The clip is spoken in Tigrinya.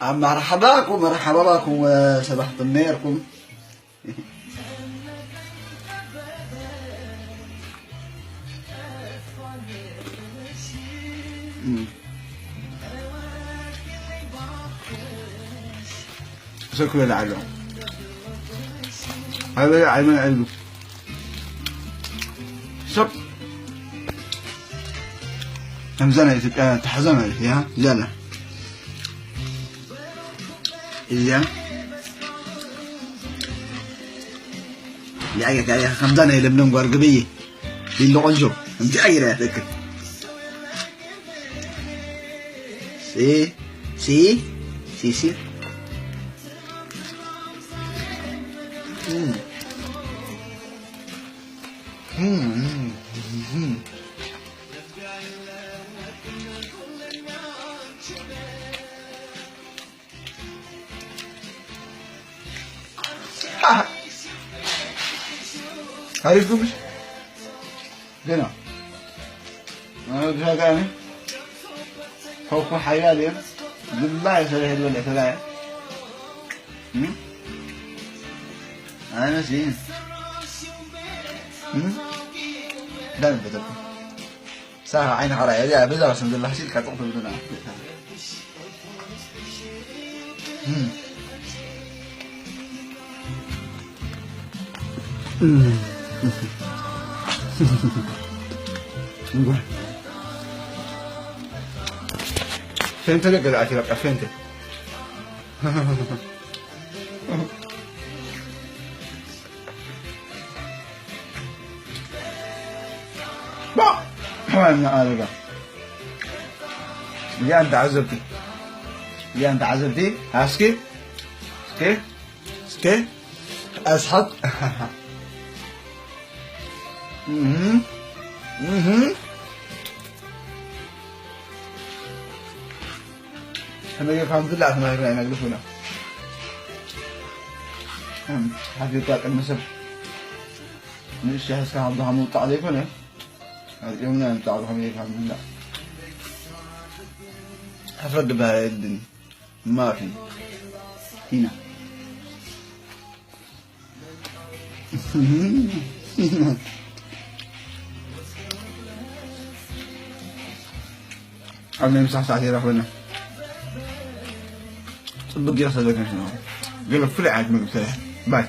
مرحباكم، مرحبا بكم، آه، صباح النيركم. شكرا على هذا عين العلم. شوف. همزة إثيوبيا تحزن عليه، يا زلمة. إذا لا، يا، يا، همزة إلى من قرقبي. إلا قنجو. همزة إلى فكر. سي، سي، سي، سي. مم. مم. مم. عرفتوا مش؟ هنا. أنا بشجعني. خوف حيالي. بالله يسهل ولا سلاح. هم؟ أنا سين. هم؟ لا، لا، لا. ሳራ ዓይኒ ሓራይ እዚኣ በዛ ራስን ዘላ ሲል ካጽቕ ትብልና። እም። እም። እንኳን ፌንተ ነገር ኣቲ በቃ ፌንተ። ባ! ሕማም እናቐረጋ። እዚኣን ተዓዘብቲ። እዚኣን ተዓዘብቲ። እስኪ፣ እስኪ፣ እስኪ፣ እስሓቅ። እህ፣ እህ። ከመይ ጌርካ ምብላዕ ተማሂርና ኢና፣ ግደፉና። እም፣ ሓፊርካ ቅድሚ ሰብ ንእሽቶ ሒዝካ ካብ ድኻ ምውጣዕ ዘይኮነ፣ ኣርእዮምና ምውጣዕ ከመይ ጌርካ ምብላዕ። ሕፍረት ዝበሃል የድልን። ማፊ። ኢና። ኣብ ናይ ምሳሕ ሰዓት ይረኽበና። ጽቡቅ ጌርካ ተዘጋጅ ነው። ገለ ፍሉይ ዓይነት ምግቢ ሰሪሐ። ባይ።